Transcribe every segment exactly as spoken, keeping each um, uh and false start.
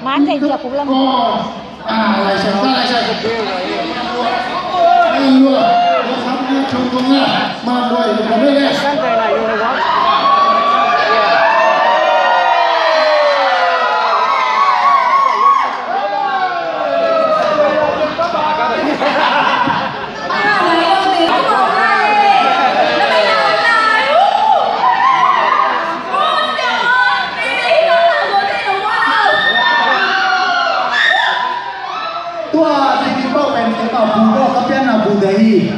Mate, ja kuk lam. Tua Zi Kim Pau pen keima bu tawh ka pianna bu dai hi.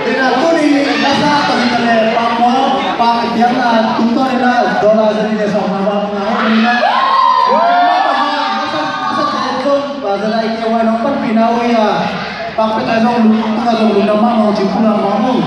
Ina tuni lasa tawh hi ta le pang maw, pang i piakna tungtawn ina dollar za nih le sawmna bang na hong ina. Lasa, lasa te zong, lasa dai ke wai nong panpihna uh hi a. Pang pia ta zong lu, tuna zong lu na mah mah ci pula mah mah.